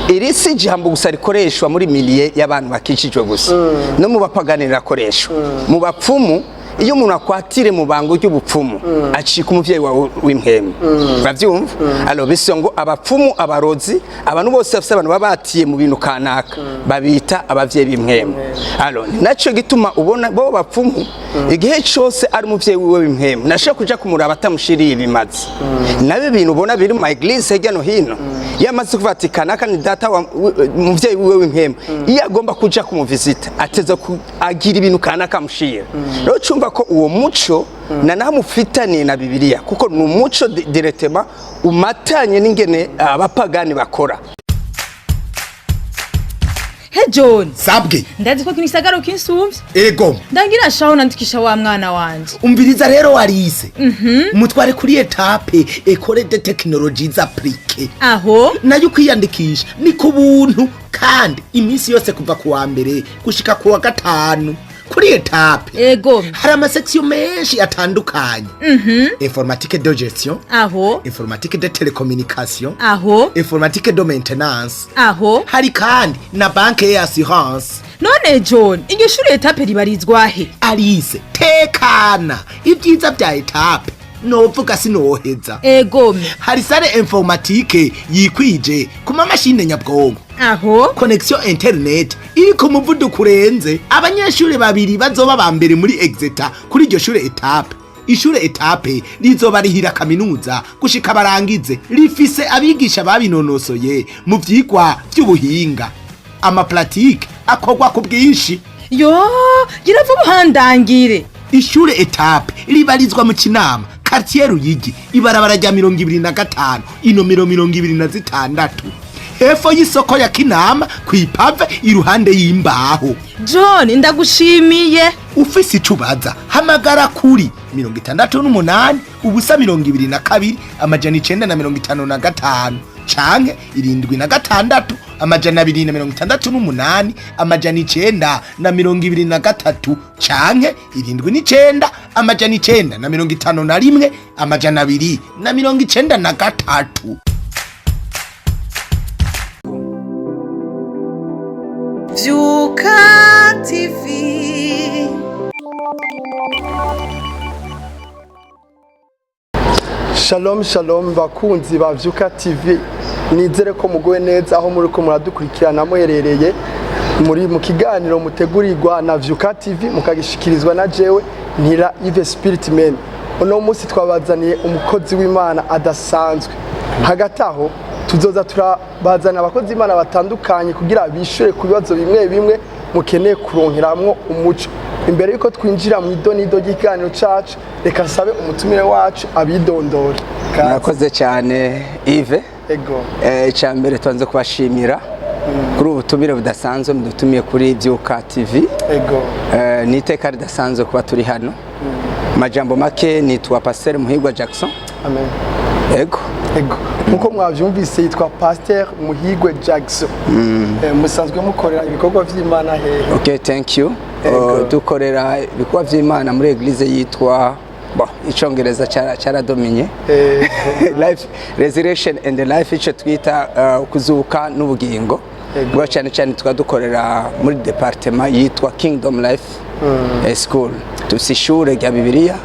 Iri si ijambo gusa rikoreshwa muri milieu y'abantu bakikijwe gusa, no mu bapagani rirakoreshwa, mu bapfumu. Iyo umuntu akwatire mu bango ry'ubupfumu, acika umuvyeyi wawe w'impwemu, uravyumva? Alors bisa ngo abapfumu, abarozi, abantu bose bafise abantu baba batiye mu bintu kanaka, babita abavyeyi b'impwemu. Alors ni naco gituma ubona bo bapfumu, igihe cose ari umuvyeyi wiwe w'impwemu, nashobora kuja kumuraba atamushiriye ibimazi. Nabyo ibintu ubona biri mu ma église hirya no hino, iyo amaze kuvuga ati kanaka ni data wa umuvyeyi wiwe w'impwemu, iyo agomba kuja kumuvisita ateza agira ibintu kanaka amushira. Rero cumva ko uwo muco na naho mufitaniye na Bibiliya, kuko ni umuco directement umatanye n'ingene abapagani bakora. He John. Sabwe. Ndazi ko kino gisagara ukinsumvye. Ego. Ndangira shaho nandikisha wa mwana wanje. Umviriza rero, warise mutware kuri Etape, École de Technologies Appliquées. Aho? Nayo kwiyandikisha ni ku buntu, kandi iminsi yose kuva ku wa mbere gushika ku wa gatanu. Kuri Etape hari ama sections menshi atandukanye: informatique de gestion, Aho? informatique de télécommunication, Aho? informatique de maintenance. Aho? Hari kandi na banque et assurance. None John, iryo shuri Etape ribarizwa he? Alice, tekana, ibyiza bya Etape novuga sinoheza. Hari salle informatique yikwije ku mamashine nyabwonko, Aho? connexion internet iri ku muvuduko urenze. Abanyeshuri babiri bazoba ba mbere muri exeta kuri iryo shure Etape, ishure Etape rizoba rihira kaminuza gushika barangize. Rifise abigisha babinonosoye mu vyigwa vy'ubuhinga, ama pratiques akorwa ku bwinshi. Yo, gira vuba uhandangire. Ishure Etape ribarizwa mu Kinama, quartier Ruyigi, ibarabara rya 25, inomero 26, hepfo y'isoko ya Kinama, kw'ipave, iruhande y'imbaho. John, ndagushimiye. Ufise ico ubaza, hamagara kuri 68 0 22 955 canke 76 268 923 canke 79 951 293. Vyuka TV. Shalom shalom, bakunzi ba Vyuka TV, nizere ko muguwe neza aho muri ko muradukurikirana muherereye. Muri mu kiganiro mutegurirwa na Vyuka TV, mukagishikirizwa na jewe Ntira Yves Spirit Man. Uno munsi twabazaniye umukozi w'Imana adasanzwe. Hagati aho tuzoza turabazana abakozi b'Imana batandukanye kugira bishure ku bibazo bimwe bimwe mukeneye kuronkeramwo umuco. Imbere yuko twinjira mu idonido ry'ikiganiro cacu, reka nsabe umutumire wacu abidondore. Kaze. Murakoze cyane, Yves. Ego. Icya mbere, tubanze kubashimira kuri ubu butumire budasanzwe mudutumiye kuri Byuka TV. Ego. Ni iteka ridasanzwe kuba turi hano. Majambo make, nitwa Pasteur Muhigwa Jackson. Amen. Ego. Ego, nkuko mwavyumvise, yitwa Pasteur Muhigwe Jackson. Musanzwe mukorera ibikorwa vy'Imana hehe? Okay, thank you. Ego. Dukorera ibikorwa vy'Imana muri église yitwa, bon, icongereza cyaradominye, Life Resurrection and Life, ico twita kuzuka n'ubugingo. Ego. Ubwo cyane cyane tukaba dukorera muri département yitwa Kingdom Life School. Dufise ishure rya Bibiliya,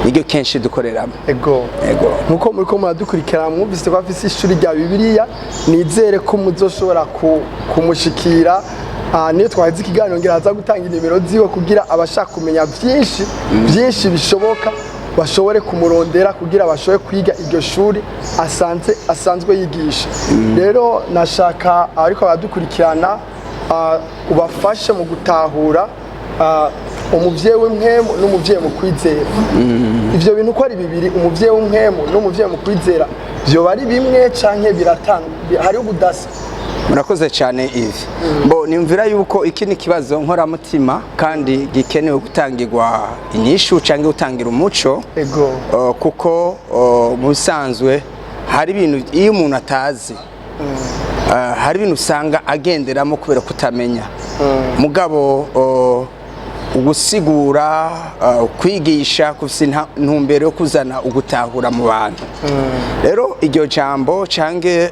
niryo kenshi dukoreramo. Ego. Ego. Nkuko muriko muradukurikirana, mwumvise ko afise ishuri rya Bibiliya. Nizere ko muzoshobora kumushikira. Niyo twaheze ikiganiro, ngira aza gutanga inimero ziwe kugira abashaka kumenya byinshi byinshi bishoboka bashobore kumurondera kugira bashobore kwiga iryo shuri asanzwe yigisha. Rero nashaka ariko abadukurikirana ubafashe mu gutahura umuvyeyi w'impwemu n'umuvyeyi mu kwizera. Ivyo bintu uko ari bibiri, umuvyeyi w'impwemu n'umuvyeyi mu kwizera, vyoba ari bimwe canke biratanga hariho ubudasa? Murakoze cyane, Yves. Bo nimvira yuko iki ni ikibazo nkoramutima kandi gikenewe gutangirwa inyishu cyangwa gutangira umuco. Ego. Kuko mu bisanzwe hari ibintu iyo umuntu atazi, hari ibintu usanga agenderamo kubera kutamenya. Mugabo Ugusigura, kwigisha kufise intumbero yo kuzana ugutahura mu bantu. Rero iryo jambo canke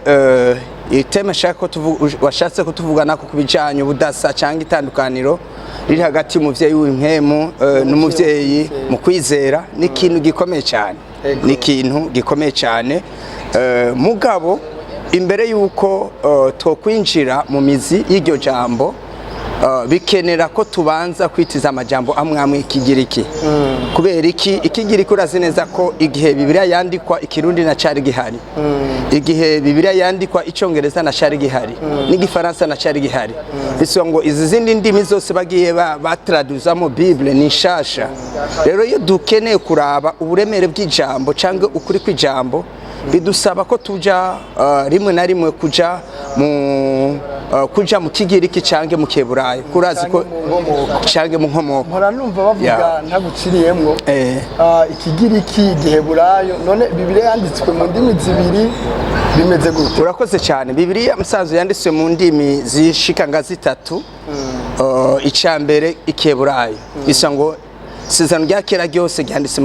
i thème ashaka ko washatse ko tuvugana ko kubijanye ubudasa canke itandukaniro riri hagati y'umuvyeyi w'impwemu n'umuvyeyi mu kwizera ni ikintu gikomeye cyane. Ni ikintu gikomeye cyane. Mugabo imbere y'uko twokwinjira mu mizi y'iryo jambo, bikenera ko tubanza kwitiza amajambo amwe amwe ikigiriki. Kubera iki? Ikigiriki, urazi neza ko igihe Bibiliya yandikwa, Ikirundi na cari gihari. Igihe Bibiliya yandikwa, Icongereza na cari gihari, n'Igifaransa na cari gihari. Bisaba ngo izi zindi ndimi zose bagiye batraduzamo Bible ni nshasha. Rero iyo dukeneye kuraba uburemere bw'ijambo cyangwa ukuri kw'ijambo, bidusaba ko tuja rimwe na rimwe kuja mu Kigiriki canke mu Keburayi, kurazi ko Canke mu nkomoko. Canke mu nkomoko. Mpora numva bavuga, ntaguciriyemwo, Ikigiriki, Igiheburayo. None Bibiliya yanditswe mu ndimi zibiri, bimeze gute? Urakoze cyane. Bibiliya musanzwe yanditswe mu ndimi zishika nga zitatu. Icya mbere Ikeburayo, bisa ngo Isezerano rya Kera ryose ryanditse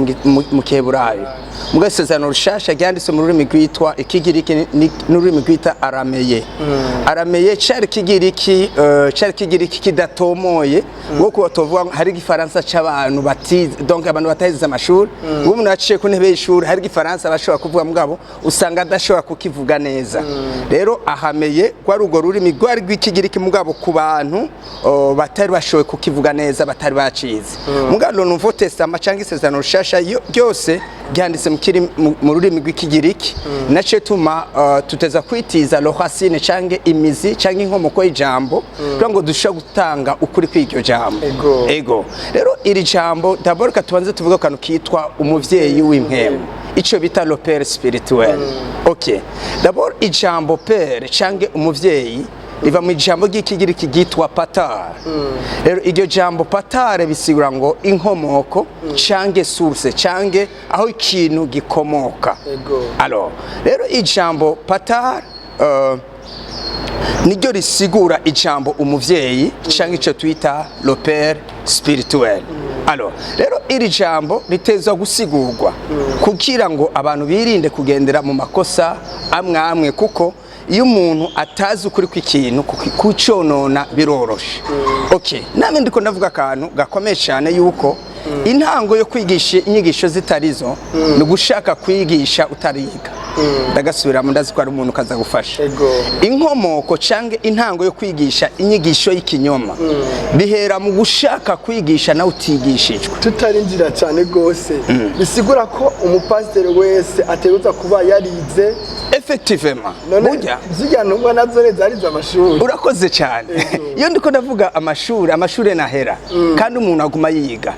mu Keburayo, muga Isezerano Rushasha ryanditse mu rurimi rwitwa Ikigiriki n'ururimi rwita Arameye. Arameye cari Ikigiriki, cari Ikigiriki kidatomoye, wo kuba tuvuga hari Igifaransa c'abantu batize, donc abantu batahize amashuri. Ubwo umuntu yaciye ku ntebe y'ishuri, hari Igifaransa bashobora kuvuga, mugabo usanga adashobora kukivuga neza. Rero ahameye rwari urwo rurimi rwari rw'Ikigiriki, mugabo ku bantu batari bashoboye kukivuga neza, batari bacize. Mugabo le Nouveau Testament cyangwa Isezerano Rushasha ryose ryanditse mu rurimi rw'Ikigiriki. Naco tuma tuteza kwitiza la racine canke imizi canke inkomoko y'ijambo kugira ngo dushobore gutanga ukuri kw'iryo jambo. Ego. Rero iri jambo, d'abord ka tubanze tuvuge akantu kitwa umuvyeyi w'impwemu, ico bita le père spirituel. OK, d'abord ijambo père canke umuvyeyi riva mu ijambo ry'Ikigiriki ryitwa patar. Rero iryo jambo patar bisigura ngo inkomoko canke source canke aho ikintu gikomoka. Alors rero ijambo patar niryo risigura ijambo umuvyeyi canke ico twita le père spirituel. Alors rero iri jambo ritezwa gusigurwa kugira ngo abantu birinde kugendera mu makosa amwe amwe, kuko iyo umuntu atazi ukuri kw'ikintu, kuconona biroroshe. Okay, namwe ndiko ndavuga akantu gakomeye cyane, yuko intango yo kwigisha inyigisho zitarizo ni ugushaka kwigisha utariga. Ndagasubiramo, ndazi ko ari umuntu kaza gufasha. Inkomoko canke intango yo kwigisha inyigisho y'ikinyoma bihera mu gushaka kwigisha nawe utigishijwe. Tutarinjira cyane rwose, bisigura ko umupasiteri wese ategerezwa kuba yarize? Effectivement. None burya zirya ntumwa nazo zarize amashuri? Urakoze cyane. Iyo ndiko ndavuga amashuri, amashuri nahera kandi umuntu aguma yiga.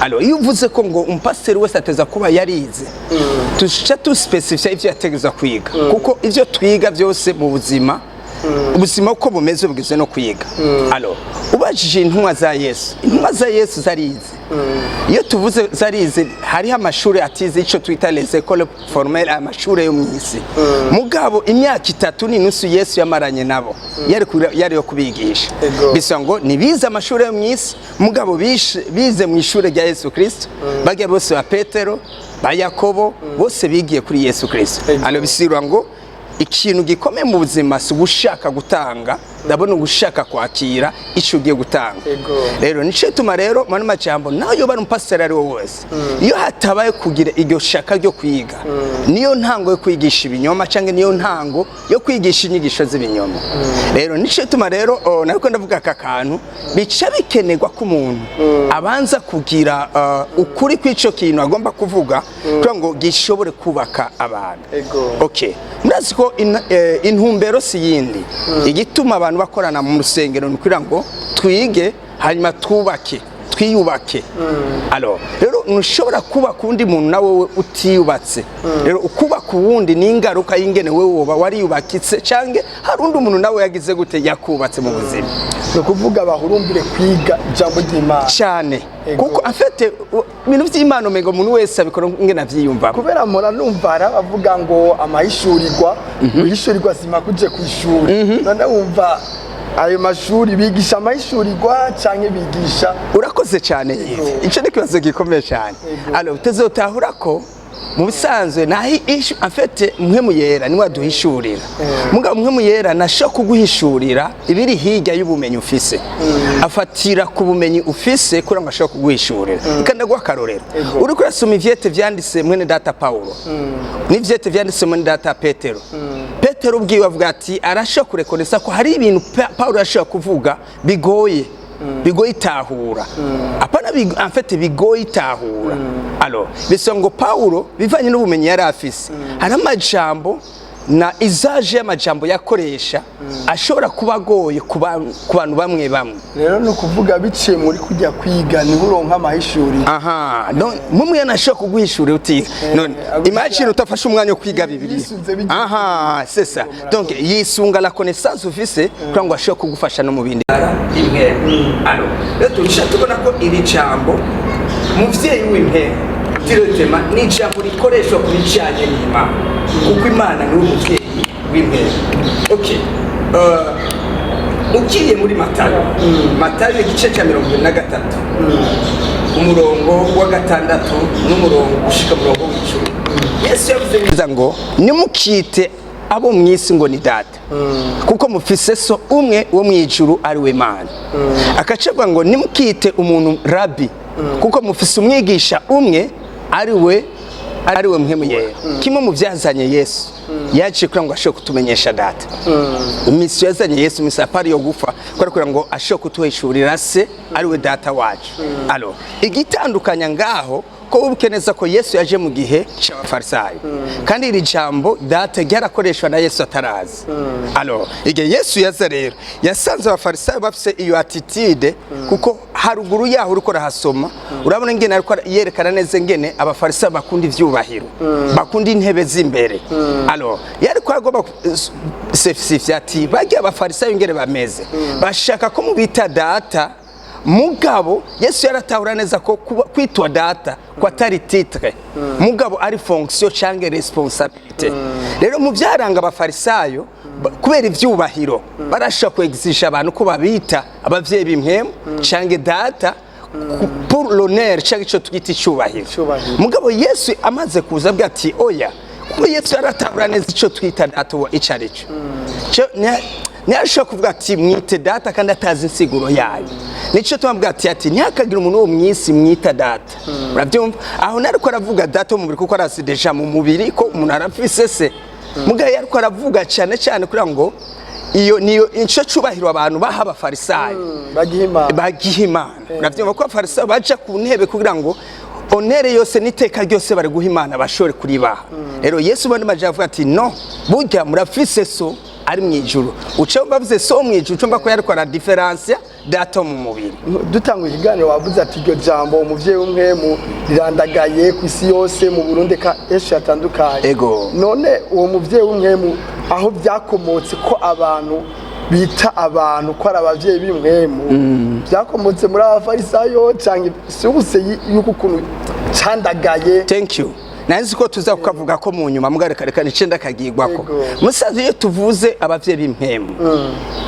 Alors iyo uvuze ko ngo umupasiteri wese ateza kuba yarize, tuca tuspecifia ivyo yategezwa kwiga, kuko ivyo twiga byose mu buzima, ubuzima uko bumeze bugizwe no kwiga. Alors ubajije intumwa za Yesu, intumwa za Yesu zarize. Iyo tuvuze zarize, hariho amashuri atize, ico twita les écoles formelles, amashuri yo mw'isi. Mugabo imyaka 3.5 Yesu yamaranye nabo yari yo kubigisha. Bisa ngo nibize amashuri yo mw'isi, mugabo bize mu ishuri rya Yesu Kristo. Bagiye bose, ba Petero, ba Yakobo, bose bigiye kuri Yesu Kristo. Alors bisigura ngo ikintu gikomeye mu buzima si ugushaka gutanga, ndabona ugushaka kwakira icyo ugiye gutanga. Rero nico gituma rero mano majambo, nawe yoba ari umupasiteri ari we wese, iyo hatabaye kugira iryo shaka ryo kwiga, niyo ntango yo kwigisha ibinyoma cyangwa niyo ntango yo kwigisha inyigisho z'ibinyoma. Rero nico gituma rero, nariko ndavuga aka kantu, bica bikenerwa ko umuntu abanza kugira ukuri kw'ico kintu agomba kuvuga kugira ngo gishobore kubaka abantu. Okay, murazi ko intumbero si yindi. Igituma abantu bakorana mu rusengero ni ukugira ngo twige, hanyuma twubake, twiyubake. Alors rero ntushobora kubaka uwundi muntu nawe we utiyubatse. Rero ukubaka uwundi ni ingaruka y'ingene wewe woba wariyubakitse, canke hari undi muntu nawe yagize gute, yakubatse mu buzima. Ni ukuvuga bahurumbire kwiga ijambo ry'Imana. Cyane. Kuko afete ibintu vy'Imana umengo umuntu wese abikora ingene avyiyumvamo. Kubera mpora numva hari abavuga ngo amahishurirwa, guhishurirwa sima kuje ku ishuri. None wumva Ayo mashuri bigisha amahishurirwa canke bigisha? Urakoze cyane Yves, icyo ni ikibazo gikomeye cyane. Alors, utazotahura ko mu bisanzwe naho ishu, en fait, Mpwemu Yera niwe aduhishurira. Mugabo Mpwemu Yera nashobora kuguhishurira ibiri hirya y'ubumenyi ufise, afatira ku bumenyi ufise kugira ngo ashobore kuguhishurira. Kandi ndaguha akarorero: uriko urasoma ivyete vyanditse mwene data Paulo n'ivyete vyanditse mwene data Petero. Petero ubwiwe avuga ati arashobora kurekonesa ko hari ibintu Paulo yashobora kuvuga bigoye itahura, apana en fait bigoye itahura. Alors, bisa ngo Paulo, bivanye n'ubumenyi yari afise, hari amajambo na izaje y'amajambo yakoresha ashobora kuba agoye ku bantu bamwe bamwe. Rero ni ukuvuga biciye muri kujya kwiga niho uronka amahishuriro. Aha, none mumwe yanashobora kuguhishurira utiga none imagine utafashe umwanya wo kwiga Bibiliya. Yisunze Aha, c'est ça. Donc yisunga la connaissance ufise kugira ngo ashobore kugufasha no mu bindi. Alors, rero tuca tubona ko iri jambo muvyeyi w'impemu directement ni ijambo rikoreshwa ku bijanye n'Imana, kuko Imana niwe muvyeyi w'impemu. Okay, ugiye muri Matayo, Matayo igice cya 23, umurongo wa 6 n'umurongo gushika umurongo w'10, Yesu yavuze neza ngo: "Nimukite abo mu isi ngo ni data, kuko mufise so umwe wo mu ijuru, ari we Mana." Akaca avuga ngo: "Nimukite umuntu rabi, kuko mufise umwigisha umwe, ari we Mpwemu Yera." Kimwe mu byazanye Yesu, yaje kugira ngo ashobore kutumenyesha data. Mission yazanye Yesu, mission à part yo gufa, kubera kugira ngo ashobore kutuhishurira se, ari we data wacu. Alors, igitandukanya ngaho ko wibuke neza ko Yesu yaje mu gihe cy'Abafarisayo, kandi iri jambo data ryarakoreshwa na Yesu atarazi. Alors, igihe Yesu yaza rero, yasanze Abafarisayo bafise iyo attitude, kuko haruguru yaho uriko urahasoma, urabona ingene ariko yerekana neza ingene Abafarisayo bakunda ivyubahiro, bakunda intebe z'imbere. Alors, yariko agomba sefisifya ati barya Abafarisayo ingene bameze, bashaka ko mubita data. Mugabo Yesu yaratahura neza ko kwitwa data ko atari titre, mugabo ari fonction canke responsabilité. Rero mu byaranga Abafarisayo, kubera ivyubahiro, barashobora kwexija abantu ko babita abavyeyi b'impwemu canke data pour l'honneur canke ico twita icubahiro. Icubahiro. Mugabo Yesu amaze kuza avuga ati oya, kuko Yesu yaratahura neza ico twita data uwo ico ari cyo. Ntiyashobora kuvuga ati mwite data kandi atazi insiguro yayo. Nico tubavuga ati ntihakagire umuntu wo mw'isi mwita data. Urabyumva, aho nariko aravuga data wo mu mubiri, kuko arazi déjà mu mubiri ko umuntu arafise se. Mugabo yariko aravuga cyane cyane kugira ngo iyo niyo ico cubahiro abantu baha Abafarisayo bagiha Imana. Bagiha Imana. Urabyumva ko Abafarisayo baja ku ntebe kugira ngo honneur yose n'iteka ryose bari guha Imana bashobore kuribaha. Rero Yesu bandi maje avuga ati no, burya murafise so ari mu ijuru. Uca bavuze so mu ijuru, ucumva ko yariko ara différencier data wo mu mubiri. Dutanga ikiganiro, wavuze ati iryo jambo umuvyeyi w'umwemu rirandagaye ku isi yose, mu Burundi ka henshi hatandukanye. Ego. None uwo muvyeyi w'umwemu, aho byakomotse ko abantu bita abantu ko ari abavyeyi b'imwemu, byakomotse muri Abafarisayo canke source y'uko ukuntu candagaye? Thank you. Nanzi ko tuza kukavuga ko mu nyuma, mbwa reka nice ndakagirwako. Ego. Musaza, iyo tuvuze abavyeyi b'impemu,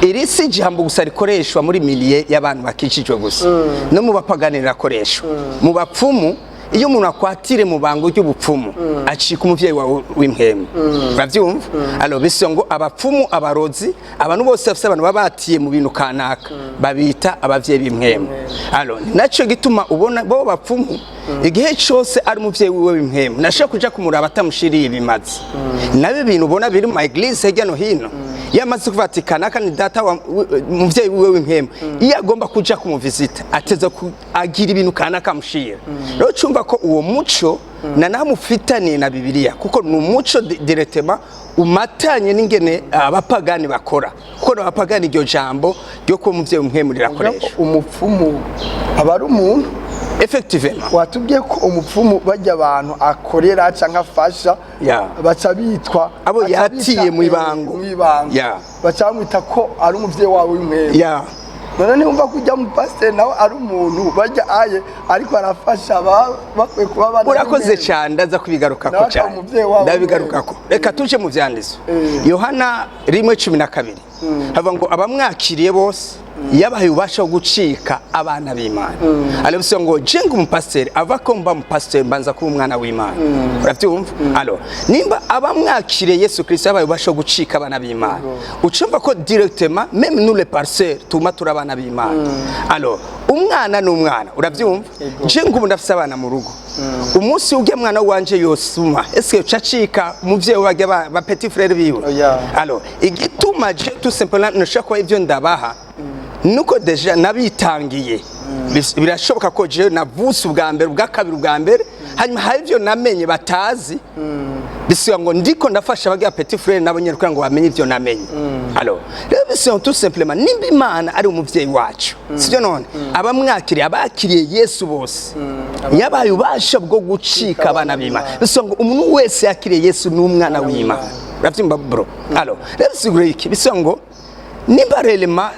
iri si ijambo gusa rikoreshwa muri milieu y'abantu bakijijwe gusa, no mu bapagani rirakoreshwa, mu bapfumu. Iyo umuntu akwatire mu bango ry'ubupfumu, acika umuvyeyi wawe w'impemu. Uravyumva? Alors, bisa ngo abapfumu, abarozi, abantu bose bafise abantu baba batiye mu bintu kanaka, babita abavyeyi b'impemu. Alors, naco gituma ubona bo bapfumu, igihe cose ari umuvyeyi wiwe w'impemu, nashobora kuja kumuraba atamushiriye ibimazi. Nabyo ibintu ubona biri mu ma église hirya no hino, iyo amaze kuvuga ati kanaka ni data wa umuvyeyi wiwe w'impemu, iyo agomba kuja kumuvisita ateza agira ibintu kanaka amushira. Rero cumva ko uwo muco na namufitaniye na Bibiliya, kuko ni umuco directement umatanye n'ingene abapagani bakora, kuko abapagani iryo jambo ryo kuba umuvyeyi w'impemu rirakoreshwa. Umupfumu aba ari umuntu? Effectivement. Watubwiye ko umupfumu bajya abantu akorera cyangwa afasha baca bitwa Abo baca yatiye bita, mu ibango. mu ibango. Baca bamwita ko ari umuvyeyi wawe w'impwemu. None niwumva ko ujya mu pasiteri nawe ari umuntu bajya aye, ariko arafasha bakwiye kuba abana Urakoze b'imwemu. cyane, ndaza kubigarukako Nawe akaba cyane. umuvyeyi wabo. Ndabigarukako, reka tuje mu vyanditswe. Yohana 1:12 havuga ngo abamwakiriye bose yabahaye ububasha bwo gucika abana b'Imana. Aravuga ngo je ngo umupasiteri ava ko mba umupasiteri, mbanza kuba umwana w'Imana. Uravyumva? Alors, nimba abamwakiriye Yesu Kristo yabahaye ububasha bwo gucika abana b'Imana, ucumva ko directement même nous les pasteurs tuma turi abana b'Imana. Alors, umwana ni umwana, uravyumva? Je ngubu ndafise abana mu rugo. Umunsi ujya mwana wanje yosuma, eske ucacika umuvyeyi wajya ba petit frère biwe? Oya. Alors, igituma je tout simplement nashaka kuba ivyo ndabaha nuko déjà nabitangiye. Birashoboka ko je navutse ubwa mbere, ubwa kabiri, ubwa mbere, hanyuma hari ivyo namenye batazi. Bisiga ngo ndiko ndafasha abagira petit frère nabo nyene kugira ngo bamenye ivyo namenye. Alors rero bisiga tout simplement, nimba Imana ari umuvyeyi wacu, sivyo? None abamwakiriye, abakiriye Yesu bose yabaye ubasha bwo gucika abana b'Imana. Bisiga ngo umuntu wese yakiriye Yesu ni umwana w'Imana. Uravyumva, bro? Alors rero bisigura iki? Bisiga ngo nimba réellement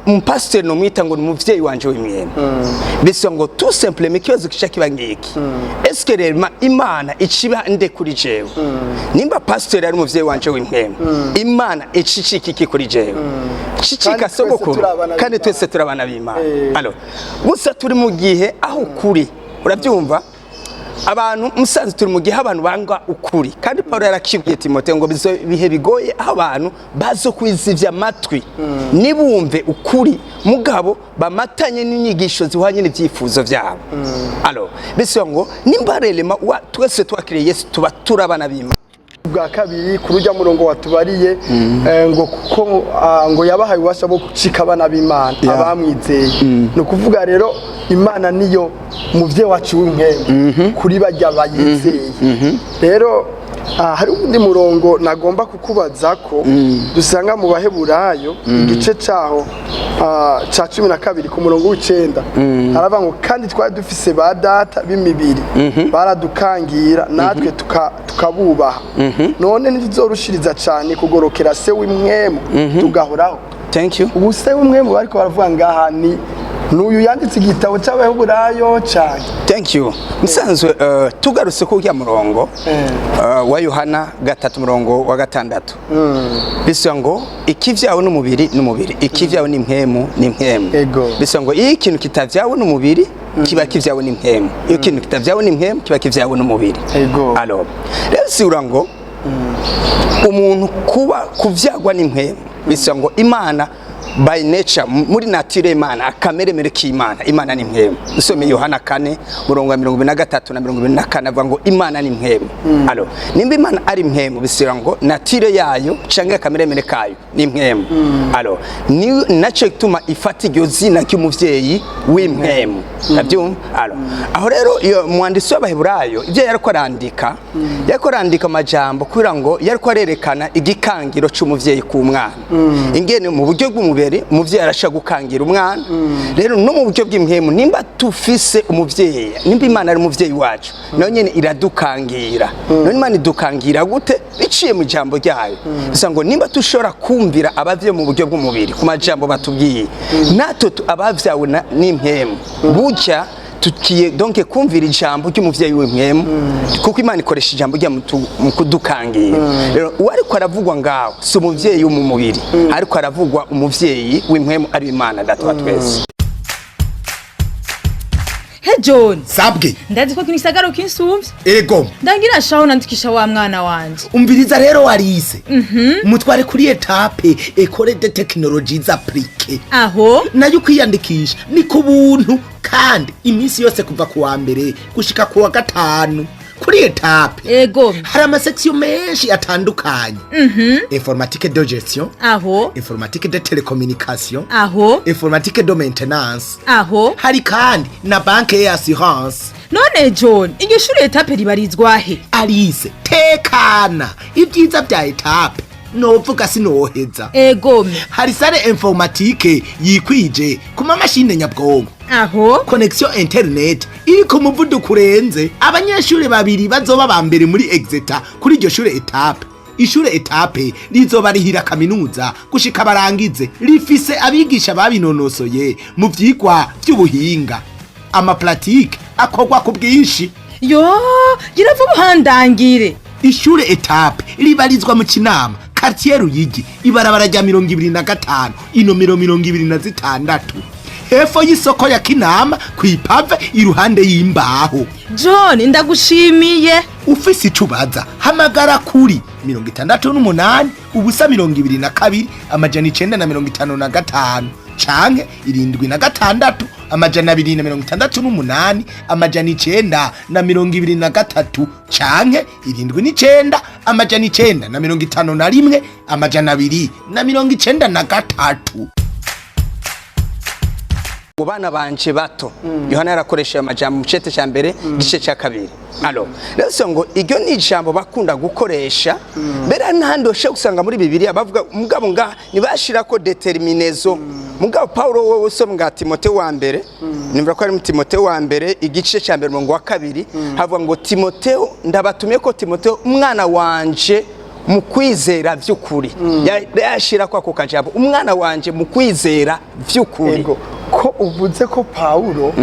umupasiteri nomwita ngo ni umuvyeyi wanje w'imwene, bisa ngo tout simplement ikibazo kica kiba ngiki: est-ce que réellement Imana iciba nde kuri jewe? Nimba pasiteri ari umuvyeyi wanje w'impwemu, Imana icicika iki kuri jewe? Cicika Kandi twese sogokuru. turi abana Kandi b'Imana. twese turi abana b'Imana. Alors gusa turi mu gihe aho ukuri, urabyumva, abantu musanze turi mu gihe abantu banga ukuri. Kandi Paulo yarakibwiye Timote ngo bizo bihe bigoye aho abantu bazo kwizivya amatwi, nibumve ukuri, mugabo bamatanye n'inyigisho zihwanye n'ivyifuzo vyabo. Alors bisiba ngo nimba réellement twese twakiriye Yesu, tuba turi abana b'Imana. Bwa kabiri kuri ujya murongo watubariye, ngo kuko ngo yabahaye ububasha bwo gucika abana b'Imana abamwizeye. Ni ukuvuga rero Imana niyo muvyeyi wacu w'impwemu kuri bajya bayizeye. Rero hari undi murongo nagomba kukubaza ko dusanga mu Baheburayo, igice caho ca 12 ku murongo w'9. Haravuga ngo kandi twari dufise ba data b'imibiri, baradukangira, natwe tukabubaha. None ntituzorushiriza cane kugorokera se w'impwemu tugahoraho? Thank you. Ubu se w'impwemu bariko baravuga ngaha ni n'uyu yanditse igitabo c'Abaheburayo cane? Thank you. Musanzwe tugarutse ku ujya murongo wa Yohana 3 murongo wa 6, bisa ngo ikivyawe n'umubiri n'umubiri, ikivyawe n'impwemu n'impwemu. Bisa ngo iyo ikintu kitavyawe n'umubiri kiba kivyawe n'impwemu, iyo ikintu kitavyawe n'impwemu kiba kivyawe n'umubiri. Alors rero bisigura ngo umuntu kuba kuvyagwa n'impwemu, bisa ngo Imana by nature, muri nature Imana, akameremere k'Imana, Imana ni mpwemu. Usome Yohana 4 murongo wa 23 na 24, avuga ngo Imana ni mpwemu. Alors nimba Imana ari mpwemu, bisigura ngo nature yayo canke akameremere kayo ni mpwemu. Alors ni naco gituma ifata iryo zina ry'umuvyeyi w'impwemu. Urabyumva? Alors aho rero iyo mwanditsi w'Abaheburayo ibyo yariko arandika amajambo kugira ngo yariko arerekana igikangiro c'umuvyeyi ku mwana, ingene mu buryo bw'umubiri umuvyeyi arashaka gukangira umwana. Rero no mu buryo bw'impwemu, nimba tufise umuvyeyi, nimba Imana ari umuvyeyi wacu, nayo nyene iradukangira. None Imana idukangira gute? Biciye mu ijambo ryayo. Bisa ngo nimba tushobora kumvira abavyeyi mu buryo bw'umubiri ku majambo batubwiye, natwe abavyawe n'impwemu burya tukiye donc kumvira ijambo ry'umuvyeyi w'impwemu, kuko Imana ikoresha ijambo rya mu kudukangira. Rero uwo ariko aravugwa ngaho si umuvyeyi wo mu mubiri, ariko aravugwa umuvyeyi w'impwemu, ari Imana Data wa twese. He John. Sabwe. Ndazi ko kino gisagara kinsumvye. Ego. Ndangira shaho nandikisha wa mwana wanje. Umviriza rero warise, mutware kuri Etape, École de Technologie Appliquée. Aho? Nayo kwiyandikisha ni ku buntu, kandi iminsi yose kuva ku wa mbere gushika ku wa gatanu. Kuri Etape hari ama sections menshi atandukanye: informatique de gestion, Aho? informatique de télécommunication, Aho? informatique de maintenance. Aho? Hari kandi na banque et assurance. None John, iryo shuri Etape ribarizwa he? Alice, tekana, ibyiza bya Etape novuga sinoheza. Hari salle informatique yikwije ku mamashine nyabwonko, Aho? connexion internet iri ku muvuduko urenze. Abanyeshuri babiri bazoba ba mbere muri exétat kuri iryo shure Etape, Ishure Etape rizobarihira kaminuza gushika barangize. Rifise abigisha babinonosoye mu vyigwa vy'ubuhinga. Ama pratiques akorwa ku bwinshi. Yo, gira vuba uhandangire. Ishure Etape ribarizwa mu Kinama, quartier Ruyigi, ibarabara rya 25, inomero 26, hepfo y'isoko ya Kinama, kw'ipave, iruhande y'imbaho. John, ndagushimiye. Ufise ico ubaza, hamagara kuri 68 0 22 955 canke 76 268 923 canke 79 951 293. Mu bana banje bato, Yohana yarakoresha ayo majambo mu cete cya mbere, igice cya kabiri. Alors rero so ngo iryo ni ijambo bakunda gukoresha mbere n'ahandi ushobora gusanga muri Bibiliya bavuga, mugabo nga ntibashirako déterminaison. Mugabo Paulo wowe usoma nga Timote wa mbere, nimba ko ari mu Timote wa mbere, igice cya mbere, umurongo wa 2, havuga ngo: "Timoteo, ndabatumye ko Timoteo, umwana wanje mu kwizera vy'ukuri." Yashira ko ako kajambo, umwana wanje mu kwizera vy'ukuri. Ego, ko uvuze ko Pawulo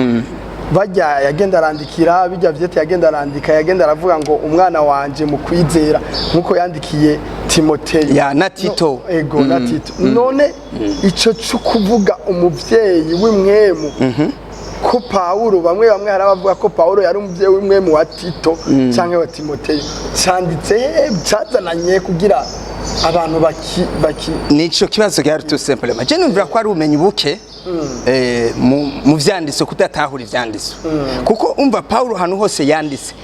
bajya yagenda arandikira bijya vyete, yagenda arandika, yagenda aravuga ngo umwana wanje mu kwizera, nkuko yandikiye Timoteyo. Ya, na Tito. No, ego, na Tito. None ico cyo kuvuga umuvyeyi w'impwemu, ko Pawulo bamwe bamwe hari abavuga ko Pawulo yari umuvyeyi w'impwemu wa Tito canke wa Timoteyo, canditse he? Cazananye kugira abantu baki Nico kibazo gihari tout simplement. Je numvira ko ari ubumenyi buke mu vyanditso, kudatahura ivyanditso, kuko umva Paulo ahantu hose yanditse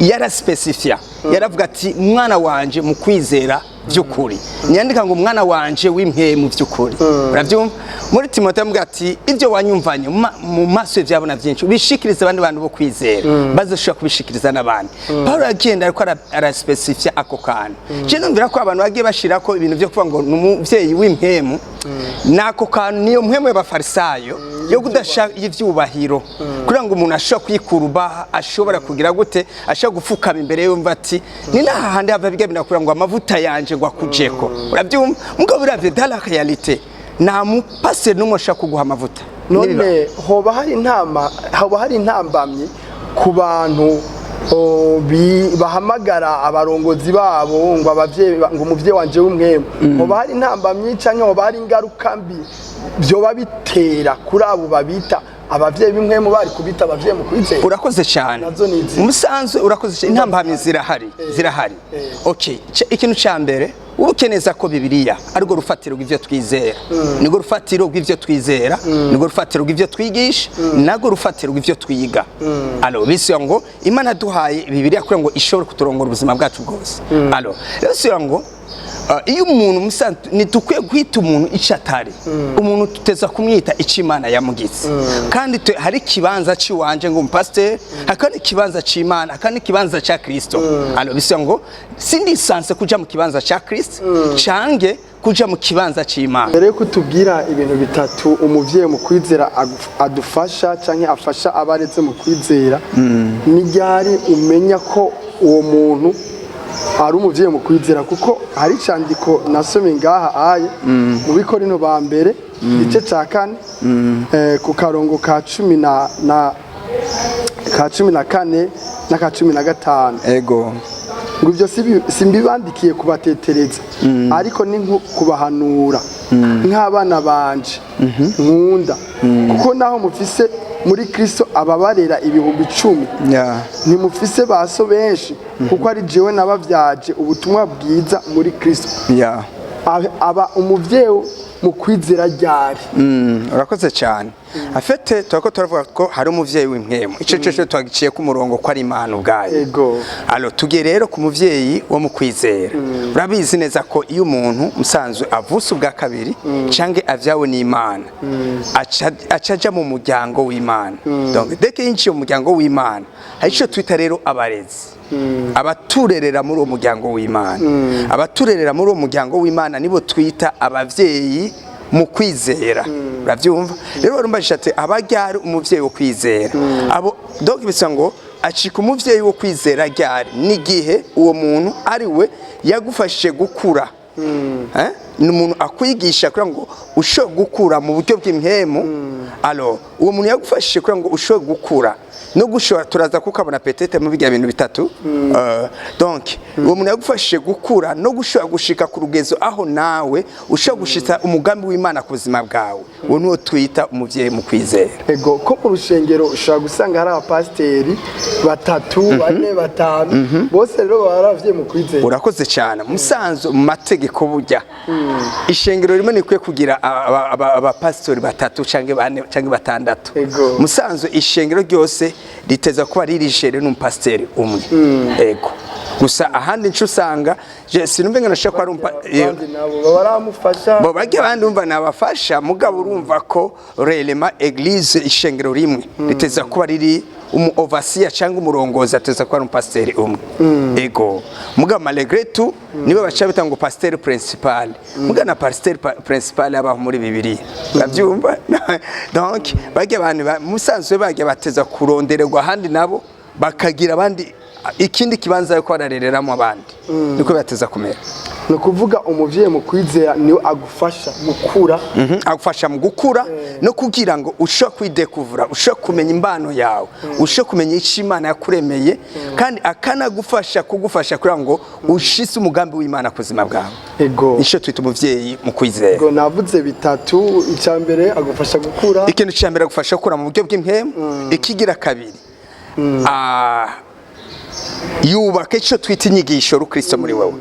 yaraspecifia, yaravuga ati umwana wanje mu kwizera by'ukuri. Ntiyandika ngo umwana wanje w'impwemu by'ukuri. Urabyumva, muri Timoteyo avuga ati ibyo wanyumvanye mu maso y'ivyabona byinshi, ubishikirize abandi bantu bo kwizera, bazoshobora kubishikiriza n'abandi. Paulo yagenda ariko araspecifia ako kantu. Je numvira ko abantu bagiye bashirako ibintu byo kuvuga ngo ni umuvyeyi w'impwemu, nako kantu niyo mpwemu y'abafarisayo yo kudashaka ivyubahiro, kugira ngo umuntu ashobora kwikuruba, ashobora kugira gute, ashobora gupfukama imbere, yumva ati ni nahandi hava bijya binakura ngo amavuta yanje ngo akujeko. Urabyumva? Mugabo biravye dans la réalité, nta mupasiteri n'umwe ashobora kuguha amavuta. None hoba hari intambamyi ku bantu bahamagara abarongozi babo ngo abavyeyi, ngo umuvyeyi wanje w'impwemu? Hoba hari intambamyi canke hoba hari ingaruka mbi vyoba bitera kuri abo babita abavyeyi b'impwemu, bari kubita abavyeyi mu kwizera? Urakoze cyane. Nazo ni izi. Umusanzu, urakoze cyane. Intambamyi zirahari, zirahari. Okay, ikintu cya mbere, ubuke neza ko Bibiliya arirwo rufatiro rw'ivyo twizera, nirwo rufatiro rw'ivyo twizera, nirwo rufatiro rw'ivyo twigisha, narwo rufatiro rw'ivyo twiga. Alors bisubiye ngo Imana duhaye Bibiliya kugira ngo ishobore kuturongora ubuzima bwacu bwose. Alors rero bisubiye ngo iyo umuntu musanzwe, ntidukwiye guhita umuntu icyo atari. Umuntu tuteza kumwita icyo Imana yamugize. Kandi hari ikibanza cy'iwanje ngo umupasiteri, hakaba n'ikibanza cy'Imana, hakaba n'ikibanza cya Kristo. Alors bisa ngo sindi censé kuja mu kibanza cya Kristo cange kuja mu kibanza cy'Imana. Mbere yuko tubwira ibintu bitatu umuvyeyi mu kwizera adufasha canke afasha abareze mu kwizera, ni ryari umenya ko uwo muntu ari umuvyeyi mu kwizera? Kuko hari icandiko nasomye ngaha aye mu Bikorino ba mbere, igice ca 4, ku karongo ka cumi na ka 14 n'aka 15, ngo ibyo simbibandikiye kubatetereza, ariko ni nko kubahanura nk'abana banje nkunda, kuko naho mufise muri Kristo ababarera 10,000, ntimufise baso benshi, kuko ari jewe nabavyaje ubutumwa bwiza muri Kristo. Aba umuvyeyi mu kwizera ryari? Urakoze cyane. Afete turako turavuga ko hari umuvyeyi w'impwemu, ico cyo twagiciye ku murongo ko ari Imana ubwayo. Alors tugiye rero ku muvyeyi wo mu kwizera. Urabizi neza ko iyo umuntu musanzwe avuse ubwa kabiri canke avyawe n'Imana, aca aja mu muryango w'Imana. Donc dès que yinjiye mu muryango w'Imana, hari ico twita rero abarezi, abaturerera muri uwo muryango w'Imana. Abaturerera muri uwo muryango w'Imana nibo twita abavyeyi mu kwizera. Uravyumva rero, warumbajije ati abaryari umuvyeyi wo kwizera abo. Donc bisa ngo Acika umuvyeyi wo kwizera ryari? N'igihe uwo muntu ari we yagufashije gukura. Eh? Ni umuntu akwigisha kugira ngo ushobore gukura mu buryo bw'impemu. Alors, uwo muntu yagufashije kugira ngo ushobore gukura no gushobora, turaza kukabona peut-être mu bijya bintu bitatu. Donc uwo muntu yagufashije gukura no gushobora gushika ku rugezo aho nawe ushobora gushitsa umugambi w'Imana ku buzima bwawe, uwo niwo twita umuvyeyi mu kwizera. Ego, ko mu rusengero ushobora gusanga hari abapasiteri batatu, bane, batanu, bose rero baba ari abavyeyi mu kwizera? Urakoze cyane. Musanzu mu mategeko, burya ishengero rimwe nikwiye kugira abapasitori batatu canke bane canke batandatu. Musanzu ishengero ryose riteza kuba riri géré n'umupasiteri umwe. Ego, gusa ahandi nco usanga sinumve ngo nashaka ko ari Abandi nabo baba baramufasha. Bo bajya abandi umva nabafasha, mugabo urumva ko réellement église, ishengero rimwe riteza kuba riri umu overseer cyangwa umurongozi ateza kuba ari umupasiteri umwe. Ego, mugabo malgré tout nibo baca bita ngo pasteur principal. Mugabo na pasteur principal abaho muri Bibiliya, urabyumva? Donc bajya abantu musanzwe bajya bateza kurondererwa ahandi, nabo bakagira abandi ikindi kibanza yo bararereramo abandi, niko bateza kumera. Ni ukuvuga umuvyeyi mu kwizera niwe agufasha gukura. Agufasha mu gukura no kugira ngo ushobore kwidekuvura, ushobore kumenya imbano yawe, ushobore kumenya icyo Imana yakuremeye, kandi akanagufasha kugufasha kugira ngo ushise umugambi w'Imana ku buzima bwawe. Nicyo twita umuvyeyi mu kwizera. Ego, navuze bitatu. Icya mbere agufasha gukura. Ikintu cya mbere, agufasha gukura mu buryo bw'impemu. Ikigira kabiri, yubaka icyo twita inyigisho rukristo muri wowe,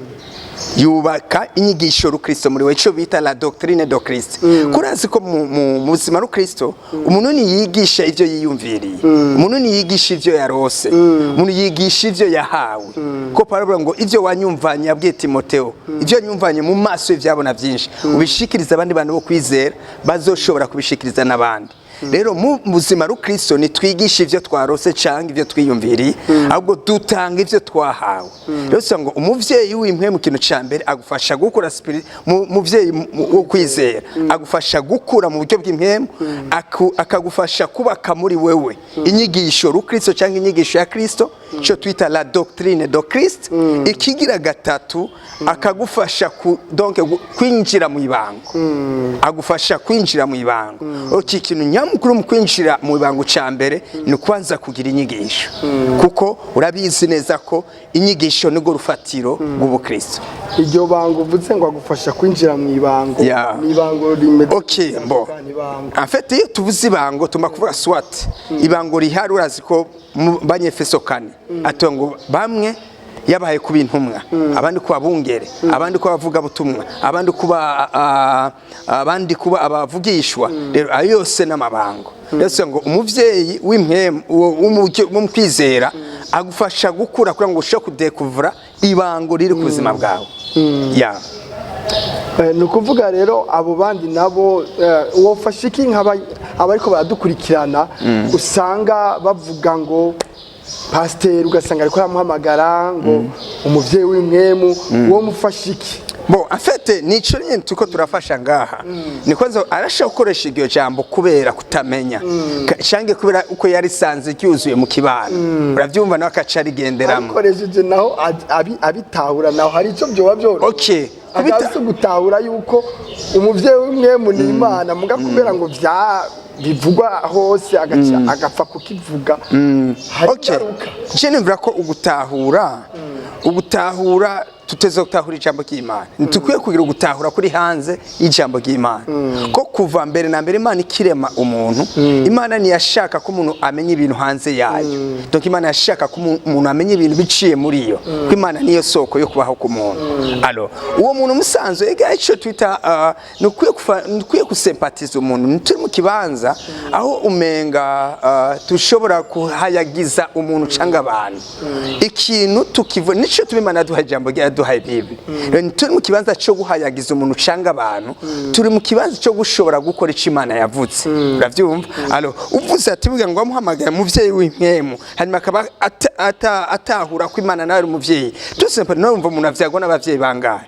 yubaka inyigisho rukristo muri wowe, icyo bita la doctrine de Christ. Kurazi ko mu buzima rukristo umuntu niyigisha ivyo yiyumviriye, umuntu niyigisha ivyo yarose, umuntu yigisha ivyo yahawe. Ko Paulo avuga ngo ivyo wanyumvanye, yabwiye Timoteo, ivyo wanyumvanye mu maso y'ivyabona vyinshi, ubishikiriza abandi bantu bo kwizera bazoshobora kubishikiriza n'abandi. Rero mu buzima rukristo nitwigisha ivyo twarose canke ivyo twiyumviriye, ahubwo dutanga ivyo twahawe. Rero usanga umuvyeyi w'impwemu mu kintu ca mbere agufasha gukura muvyeyi wo kwizera agufasha gukura mu buryo bw'impwemu, akagufasha kubaka muri wewe inyigisho rukristo cyangwa inyigisho ya Kristo, ico twita la doctrine de Christ. Ikigira gatatu, akagufasha donc kwinjira mu ibango, agufasha kwinjira mu ibango. Iki kintu nyamukuru mu kwinjira mu ibango ca mbere ni ukubanza kugira inyigisho, kuko urabizi neza ko inyigisho nirwo rufatiro rw'ubukristo. Iryo bango uvuze ngo agufasha kwinjira mu ibango, ni ibango rimeze Ok, bon. Ni ibango. En fait, iyo tuvuze ibango tuma kuvuga soit ibango rihari. Urazi ko mu Banyefeso 4 atuye ngo bamwe yabaye kuba intumwa, abandi kuba bungere, abandi kuba abavugabutumwa, abandi kuba abavugishwa. Rero ayo yose n'amabango. Rero si ngo umuvyeyi w'impwemu wo mu kwizera agufasha gukura kugira ngo ushobore kudekuvura ibango riri ku buzima bwawe ya. Ni ukuvuga rero abo bandi nabo wofasha iki abariko baradukurikirana usanga bavuga ngo pasiteri, ugasanga ariko aramuhamagara ngo umuvyeyi w'impwemu, wo mufasha iki? Bon, en fait, nico nyene tuko turafasha ngaha. Ni kwanza arashobora gukoresha iryo jambo kubera kutamenya, canke kubera uko yarisanze ryuzuye mu kibano. Uravyumva, nawe akaca arigenderamo. Abikoresheje naho abitahura naho hari ico byoba byoroshye. Akaba gutahura yuko umuvyeyi w'impwemu ni Imana, muga kubera ngo vya bivugwa hose agaca agapfa kukivuga, hari ingaruka. Je nimvira ko ugutahura tuteze gutahura ijambo ry'Imana. Ntitukwiye kugira ugutahura kuri hanze y'ijambo ry'Imana. Ko kuva mbere na mbere Imana ikirema umuntu, Imana ntiyashaka ko umuntu amenya ibintu hanze yayo. Donc Imana yashaka ko umuntu amenya ibintu biciye muri yo. Ko Imana niyo soko yo kubaho ku muntu. Alors, uwo muntu musanzwe ega ico twita nukwiye gusempatiza umuntu. Ntituri mu kibanza aho umenga tushobora kuhayagiza umuntu canga abantu. Ikintu tukivu nico tuma Imana yaduhaye ijambo ryayo, yaduhaye Bible. Rero ntituri mu kibanza cyo guhayagiza umuntu canga abantu, turi mu kibanza cyo gushobora gukora ico Imana yavuze. Uravyumva? Alors, uvuze ati bugira ngo wamuhamagaye umuvyeyi w'impwemu, hanyuma akaba atahura ko Imana nawe ari umuvyeyi. Tout simplement numva umuntu avyagwa n'abavyeyi bangahe?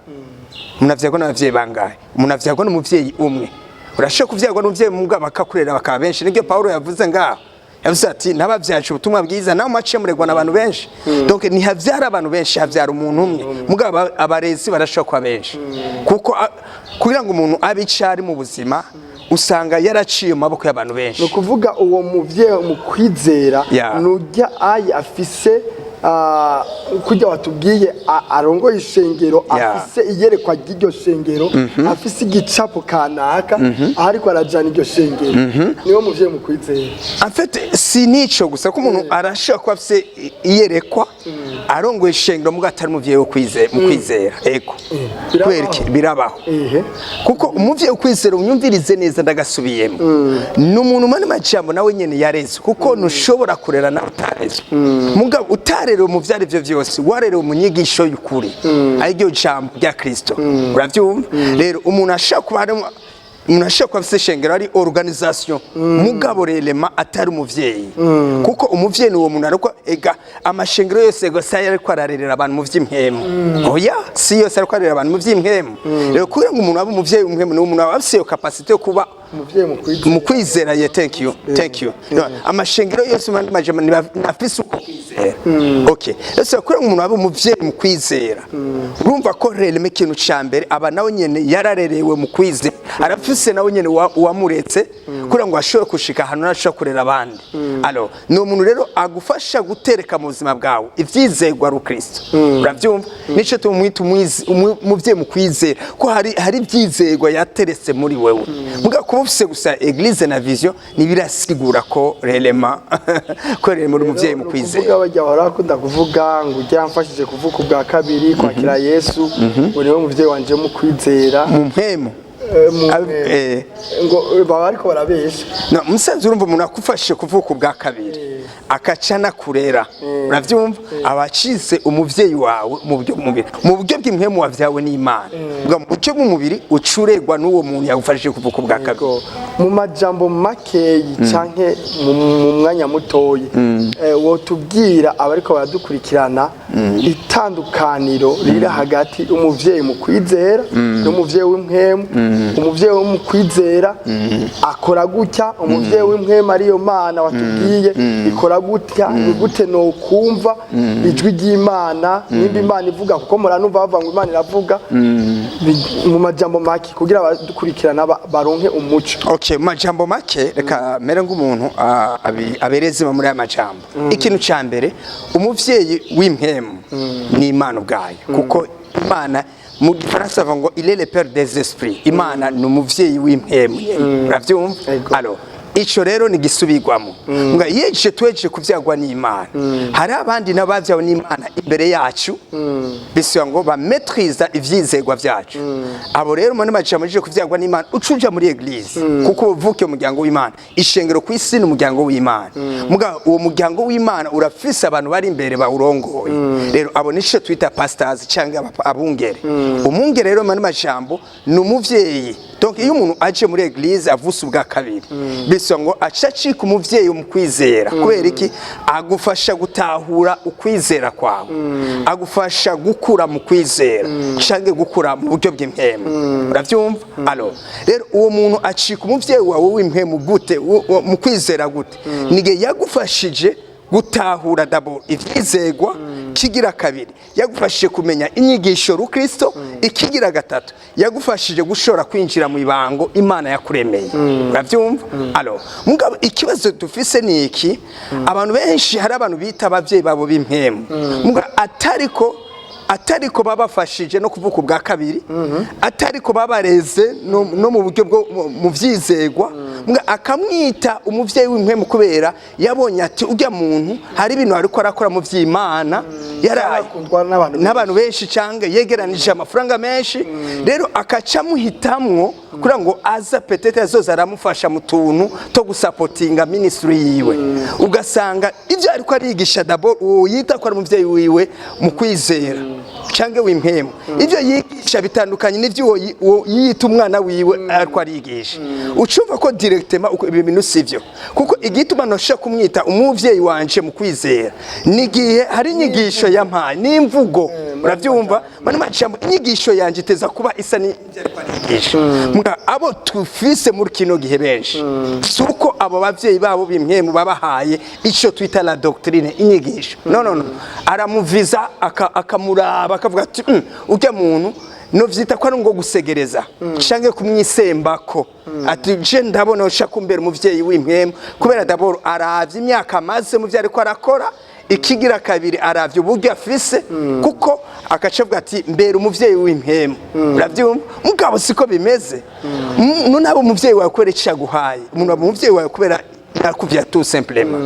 Umuntu avyagwa n'abavyeyi bangahe? Umuntu avyagwa n'umuvyeyi umwe. Urashobora kuvyagwa n'umuvyeyi mugabo bakakurera bakaba benshi. Nibyo Paulo yavuze ngaho. Yavuze ati: "Nabavyaje ubutumwa bwiza, nawe maciye muregwa n'abantu benshi." Donc ntihavyara abantu benshi, havyara umuntu umwe, mugabo abarezi barashobora kuba benshi, kuko kugira ngo umuntu abe ico ari mu buzima, usanga yaraciye mu maboko y'abantu benshi. Ni ukuvuga uwo muvyeyi mu kwizera nujya ayi afise, kurya watubwiye, arongoye ishengero, afise iyerekwa ry'iryo shengero, afise igicapo kanaka aho ariko arajana iryo shengero, niwo muvyeyi mu kwizera. En fait, si nico gusa, ko umuntu arashobora kuba afise iyerekwa, arongoye ishengero, mugabo atari umuvyeyi wo mu kwizera. Ego. Birabaho. Kubera iki? Birabaho. Kuko umuvyeyi ukwizera, unyumvirize neza, ndagasubiyemo, ni umuntu umwe n'amajambo nawe nyene yareze, kuko ntushobora kurera nawe utareze. Mugabo utarerewe mu vyari vyo vyose, warerewe mu nyigisho y'ukuri, ariryo jambo rya Kristo, uravyumva? Rero umuntu ashobora kuba harimo, umuntu ashobora kuba afise ishengero, ari organisation, mugabo réellement atari umuvyeyi, kuko umuvyeyi ni uwo muntu. Ariko ega amashengero yose, ego, si ariko ararerera abantu mu vy'impwemu. Oya, si yose ariko ararera abantu mu vy'impwemu. Rero kugira ngo umuntu abe umuvyeyi w'impwemu, ni umuntu aba afise iyo capacité yo kuba umuvyeyi mu kwizera. Mu kwizera, ye, thank you, thank you. No, amashengero yose, mu majambo, nafise uko kwizera. Okay, ese kugira ngo umuntu abe umuvyeyi mu kwizera, urumva ko réellement ikintu ca mbere aba nawe nyene yararerewe mu kwizera, arafise nawe nyene uwamuretse kugira ngo ashobore gushika ahantu ashobora kurera abandi. Alors ni umuntu rero agufasha gutereka mu buzima bwawe ivyizerwa rukristo, uravyumva? Nico tumwita umuvyeyi mu kwizera, ko hari ivyizerwa yateretse muri wewe. Mugabo kuba ufise gusa église na vision ntibirasigura ko réellement uri umuvyeyi mu Ni kwizera. ukuvuga bajya bahora bakunda kuvuga ngo ujya yamfashije kuvuka ubwa kabiri, kwakira Yesu, ngo niwe muvyeyi wanje mu kwizera. Mu mpemu. Ngo baba ariko barabesha. No, musanze urumva umuntu akufashije kuvuka ubwa kabiri, akaca anakurera, uravyumva, aba acize umuvyeyi wawe mu buryo bw'umubiri, mu buryo bw'impwemu wavyawe n'Imana. Bwa mu buryo bw'umubiri ucuregwa n'uwo muntu yagufashije kuvuka ubwa kabiri. Yego. Mu majambo makeyi canke mu mwanya mutoyi, wotubwira abariko baradukurikirana itandukaniro riri hagati umuvyeyi mu kwizera n'umuvyeyi w'impwemu? Umuvyeyi wo mu kwizera akora gutya, umuvyeyi w'impwemu, ariyo Mana watubwiye, ikora gutya. Ni gute nokumva ijwi ry'Imana, nimba Imana ivuga? Kuko muranumva bavuga ngo Imana iravuga. Mu majambo make, kugira abadukurikirana baronke umuco. Okay, mu majambo make, reka mere nk'umuntu abereze muri aya majambo. Ikintu ca mbere, umuvyeyi w'impwemu ni Imana ubwayo, kuko Imana, mu Gifaransa bavuga ngo il est le père des esprits. Imana ni umuvyeyi w'impwemu nyene, uravyumva? Ego. Alors ico rero ni gisubirwamo nga yeje tweje kuvyagwa n'Imana. Hari abandi n'abavyawe n'Imana imbere yacu, bisubiye ngo bametriza ivyizegwa vyacu. Abo rero muri majambo, je kuvyagwa n'Imana, ucuja muri église, kuko uvukiye umuryango w'Imana. Ishengero ku isi ni umuryango w'Imana. Muga uwo muryango w'Imana urafise abantu bari imbere bawurongoye. Rero abo nico twita pastors cyangwa abungere. Umungere rero, muri majambo, ni umuvyeyi. Donc iyo umuntu aje muri église avuse ubwa kabiri, bisa ngo aca acika umuvyeyi mu kwizera. Kubera iki? Agufasha gutahura ukwizera kwawe, agufasha gukura mu kwizera canke gukura mu buryo bw'impwemu, uravyumva? Alors rero uwo muntu acika umuvyeyi wawe w'impwemu gute, mu kwizera gute? Nige yagufashije gutahura d'abord ivyizegwa, kigira kabiri yagufashije kumenya inyigisho rukristo, ikigira gatatu yagufashije gushobora kwinjira mu ibango Imana yakuremeye, uravyumva? Alors mugabo ikibazo dufise ni iki: abantu benshi, hari abantu bita abavyeyi babo b'impwemu, mugabo atariko babafashije no kuvuka ubwa kabiri, atariko babareze no mu buryo bwo mu vyizegwa. Mbwa akamwita umuvyeyi w'impwemu kubera yabonye ati urya muntu hari ibintu ariko arakora mu vy'Imana, yaraye Akundwa n'abantu benshi. N'abantu benshi, canke yegeranije amafaranga menshi. Rero akaca amuhitamwo kugira ngo aza peut-être azoza aramufasha mu tuntu to gusapotinga ministry yiwe. Ugasanga ivyo ariko arigisha, d'abord uwo yita ko ari umuvyeyi wiwe mu kwizera canke w'impwemu, ivyo yigisha bitandukanye n'ivyo uwo yita umwana wiwe ariko arigisha. Ucumva ko directement uko ibi bintu sivyo, kuko igituma ntoshobora kumwita umuvyeyi wanje mu kwizera ni igihe hari inyigisho yampaye n'imvugo. Uravyumva? Mani majambo, inyigisho yanje iteza kuba isa n'ivyo ariko arigisha. Muga abo tufise muri kino gihe benshi, si uko abo bavyeyi babo b'impwemu babahaye ico twita la doctrine, inyigisho. No, no, no, aramuviza akamuraba, akavuga ati: Urya muntu novyita ko ari ngo gusegereza canke kumwisembako." Ati: "Je ndabona ushaka kumbera umuvyeyi w'impwemu," kubera d'abord aravye imyaka amaze mu vyo ariko arakora, ikigira kabiri aravye uburyo afise, kuko agaca avuga ati: "Mbera umuvyeyi w'impwemu." Uravyumva? Mugabo siko bimeze. None abo umuvyeyi wawe kubera ico yaguhaye, umuntu aba umuvyeyi wawe kubera yakuvya, tout simplement.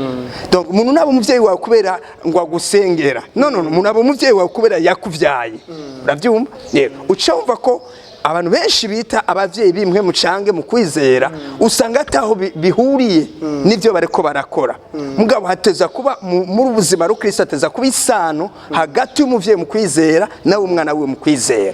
Donc umuntu naba umuvyeyi wawe kubera ngo agusengera. No, no, no, umuntu aba umuvyeyi wawe kubera yakuvyaye. Uravyumva? Yego, uca wumva ko abantu benshi bita abavyeyi b'impwemu cange mu kwizera, usanga ataho bihuriye n'ivyo bariko barakora. Mugabo hateza kuba muri ubuzima rukristo hateza kuba isano hagati y'umuvyeyi mu kwizera nawe umwana wiwe mu kwizera.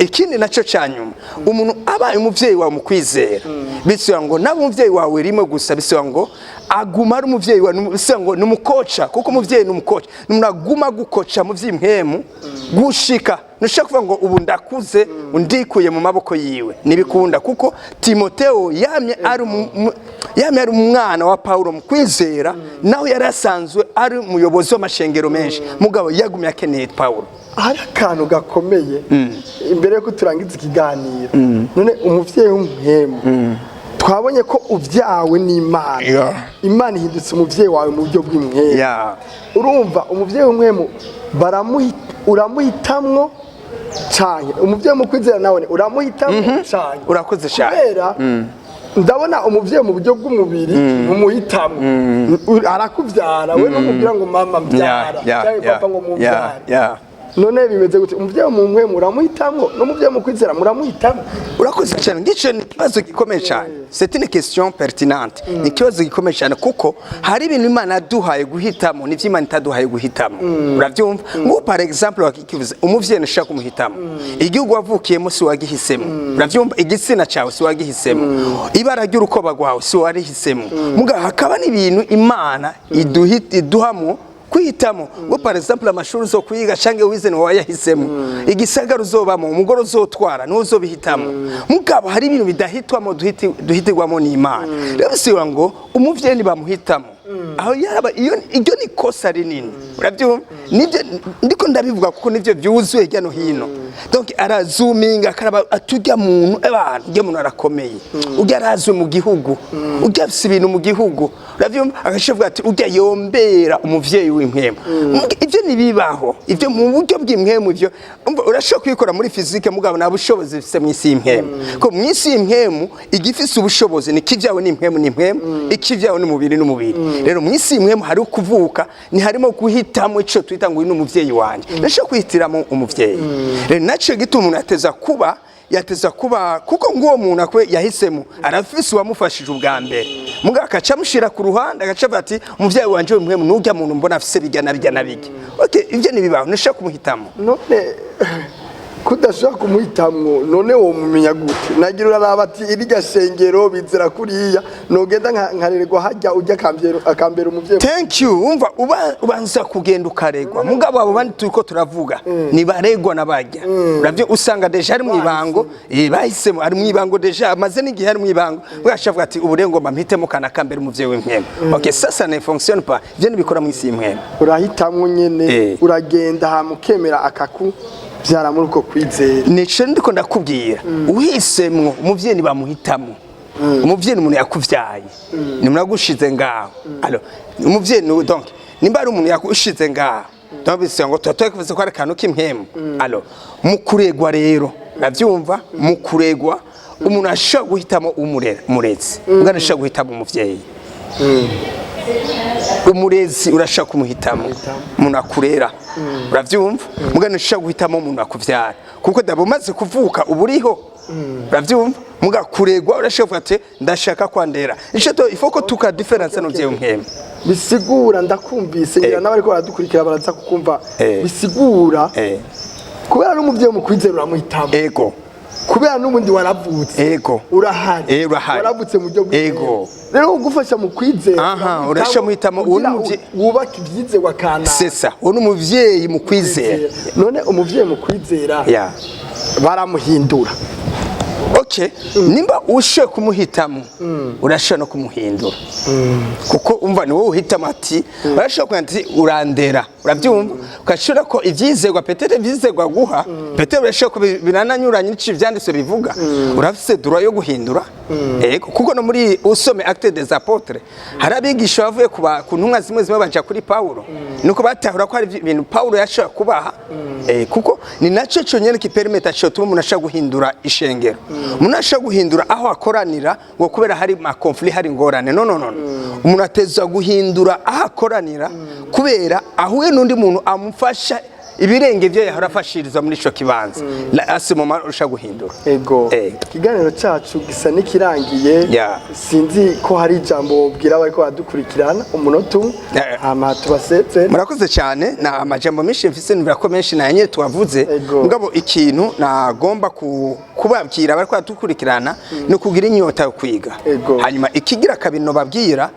Ikindi nacyo ca nyuma, umuntu abaye umuvyeyi wawe mu kwizera, bisobanura ngo nawe umuvyeyi wawe rimwe gusa, bisobanura ngo aguma ari umuvyeyi wawe, bisobanura ngo ni umukoca, kuko umuvyeyi ni umukoca, ni umuntu aguma gukoca mu vy'impwemu gushika ntushobora kuvuga ngo ubu ndakuze, ndikuye mu maboko yiwe. Ntibikunda, kuko Timoteo yamye ari umwana wa Paulo mu kwizera, naho yari asanzwe ari umuyobozi w'amashengero menshi, mugabo yagumye akeneye Paulo. Hari akantu gakomeye imbere yuko turangiza ikiganiro. None umuvyeyi w'impwemu, twabonye ko ubyawe n'Imana, Imana ihindutse umuvyeyi wawe mu buryo bw'impwemu. Urumva, umuvyeyi w'impwemu uramuhitamwo cyane, umuvyeyi mu kwizera nawe uramuhitamwo cyane. Urakoze cyane. Kubera ndabona umuvyeyi mu buryo bw'umubiri mumuhitamwo, arakuvyara, we numubwira ngo mama mbyara cyangwa papa ngo mubyare. None bimeze gute? Umuvyeyi mu mpwemu uramuhitamwo, n'umuvyeyi mu kwizera muramuhitamwo? Urakoze cyane. Ngicyo ni ikibazo gikomeye cyane, c'est une question pertinente, ni ikibazo gikomeye cyane, kuko hari ibintu Imana yaduhaye guhitamo n'ivyo Imana itaduhaye guhitamo. Urabyumva? Nk'ubu par exemple wakivuze, umuvyeyi ntushaka kumuhitamo, igihugu wavukiyemo si wagihisemo. Urabyumva? Igitsina cyawe si wagihisemo, ibara ry'urukoba rwawe si warihisemo. Mugabo hakaba n'ibintu Imana iduhamo kwihitamo, ngo par exemple amashuri uzokwiga canke wize ni wayahisemo, igisagara uzobamo, umugore uzotwara niwo uzobihitamo. Mugabo hari ibintu bidahitwamo, duhitirwamo n'Imana. Rero bisigura ngo umuvyeyi ntibamuhitamo aho yaraba iyo, iryo ni kosa rinini. Urabyumva? Nibyo ndiko ndabivuga, kuko nivyo byuzuye hirya no hino. Donc arazuminga, akaraba atujya muntu, abantu ujya muntu arakomeye, ujya arazwe mu gihugu, ujya afise ibintu mu gihugu. Urabyumva? Agashavuga ati: "Ujya yombera umuvyeyi w'impwemu." Ibyo ntibibaho, ibyo mu buryo bw'impwemu. Ibyo umva, urashobora kubikora muri physique, mugabo nta bushobozi bifise mu isi y'impwemu, ko mu isi y'impwemu igifise ubushobozi ni kivyawe n'impwemu n'impwemu, ikivyawe n'umubiri n'umubiri. Rero mu isi y'impwemu hari ukuvuka, ntiharimo guhitamo ico twita ngo uyu ni umuvyeyi wanje. Ndashobora kwihitiramo umuvyeyi. Rero naco gituma umuntu yateza kuba, kuko nguwo muntu akwe yahisemo arafise uwamufashije ubwa mbere, mugabo akaca amushira ku ruhande, agaca avuga ati: "Umuvyeyi wanje w'impwemu nurya muntu mbona afise bijya na bijya na bijya." Okay, ivyo ntibibaho, ntushobora kumuhitamo. None kudashobora kumuhitamwo, none wo mumenya gute? Nagira uraraba ati: "Irya shengero bizera kuriya, nogenda nkarererwa hajya, ujya akambera umuvyeyi." Thank you. Umva, ubanza kugenda ukaregwa. Mugabo abo bandi turiko turavuga ni baregwa n'abajya. Uravyo, usanga déjà ari mu ibango, bahisemo, ari mu ibango déjà, amaze n'igihe ari mu ibango. Bwashavuga ati: "Ubu rero ngomba mpitemo kana kambere umuvyeyi w'impwemu." Okay, ça ne fonctionne pas. Ivyo nibikora mu isi y'impwemu. Urahitamwo nyene. Uragenda hama ukemera akakuvyara muri uko kwizera. Nico ndiko ndakubwira, uhisemwo umuvyeyi ntibamuhitamwo. Umuvyeyi ni umuntu yakuvyaye, ni umuntu yagushize ngaho. Alors umuvyeyi ni, donc nimba ari umuntu yagushize ngaho, donc bisaba ngo tuba tuvuze ko ari akantu k'impwemu. Alors mu kuregwa rero, uravyumva, mu kuregwa umuntu ashobora guhitamo umurera, umurezi, umwana ashobora guhitamo umuvyeyi. Umurezi urashobora kumuhitamo, umuntu akurera. Uravyumva? Mugana ushobora guhitamo umuntu akuvyara, kuko dabo umaze kuvuka uba uriho. Uravyumva? Muga kuregwa urashobora kuvuga ati: "Ndashaka kwandera." Ico to il faut ko tuka différence no vyewe mpwemu. Bisigura, ndakumvise, ngira n'abariko baradukurikira baraza kukumva. Bisigura kubera n'umuvyeyi mu kwizera uramuhitamo. Ego. Kubera n'ubundi waravutse. Urahari. Urahari. Waravutse mu buryo bw'impwemu. Rero ugufasha mu kwizera, Aha, urashobora muhitamo, uwo kugira ni umuvye- wubake ivyizerwa kanaka. C'est ça, uwo ni umuvyeyi mu kwizera. None umuvyeyi mu kwizera baramuhindura? Okay, nimba ushoboye kumuhitamo, urashobora no kumuhindura, kuko umva ni wowe uhitamo. Ati urashobora kugira ati urandera, urabyumva, ugashobora ko ivyizerwa, peut-être ivyizerwa guha, peut-être urashobora ko birananyuranye n'ico ivyanditswe bivuga, urafise droit yo guhindura. Ego, kuko no muri usome Actes des Apôtres, hari abigisha bavuye ku ntumwa zimwe zimwe baja kuri Paulo, nuko batahura ko hari ibintu Paulo yashobora kubaha. Kuko ni naco cyonyine kipermeta cyo tuma umuntu ashobora guhindura ishengero, umuntu ashobora guhindura aho akoranira, ngo kubera hari ma conflit, hari ingorane. No, no, no, no. Umuntu atezwa guhindura aho akoranira kubera ahuye n'undi muntu amufasha ibirenge byo yahora afashiriza muri ico kibanza. À ce moment ushobora guhindura. Ego. Ikiganiro cyacu gisa n'ikirangiye. Sinzi ko hari ijambo wobwira abariko baradukurikirana, umunota umwe, hama tubaseze. Murakoze cyane. Na amajambo menshi mfise, nibwira ko menshi nanye twavuze. Mugabo ikintu nagomba kubabwira bariko baradukurikirana ni ukugira inyota yo kwiga. Hanyuma ikigira kabiri nobabwira,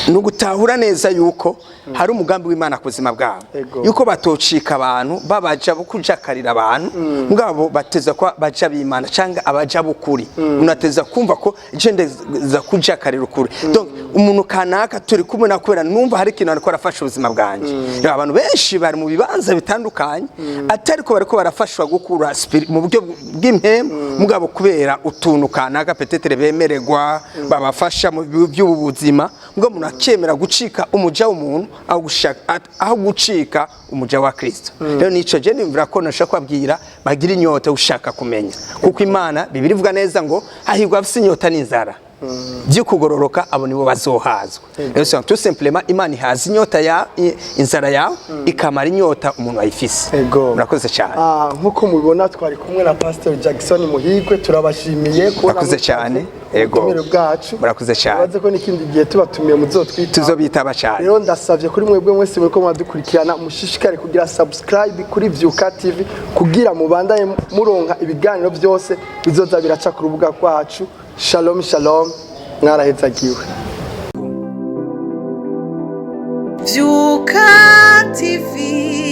ni ugutahura neza yuko hari umugambi w'Imana ku buzima bwabo, yuko batocika abantu babaja kujakarira abantu, mugabo bateza ko baja b'Imana cyangwa abaja b'ukuri. Umuntu ateza kumva ko je ndeza kujakarira ukuri. Donc umuntu kanaka turi kumwe na kubera numva hari ikintu ariko arafasha ubuzima bwanjye. Rero abantu benshi bari mu bibanza bitandukanye atari ko bariko barafashwa gukura mu buryo bw'impemu, mugabo kubera utuntu kanaka peut-être bemererwa babafasha mu by'ubu buzima, mugabo umuntu akemera gucika umuja w'umuntu aho aho gucika umuja wa Kristo. Rero nico je nimvira ko nashaka kubabwira, bagira inyota yo gushaka kumenya, kuko Imana Bibiliya ivuga neza ngo hahirwa abafise inyota n'inzara byo kugororoka, abo nibo bazohazwa. Rero c'est tout simplement Imana ihaza inyota ya inzara yawe, ikamara inyota umuntu ayifise. Murakoze cyane. Ah, nkuko mubibona twari kumwe na Pastor Jackson Muhigwe. Turabashimiye kubona Murakoze cyane. Ego. ubutumire bwacu. Murakoze cyane. Murakoze ko n'ikindi gihe tubatumiye muzotwita. Tuzobitaba cyane. Rero ndasavye kuri mwebwe mwese muriko muradukurikirana, mushishikare kugira subscribe kuri Vyuka TV kugira mubandanye muronka ibiganiro byose bizoza biraca ku rubuga rwacu. Shalom shalom, mwarahezagiwe. Vyuka TV.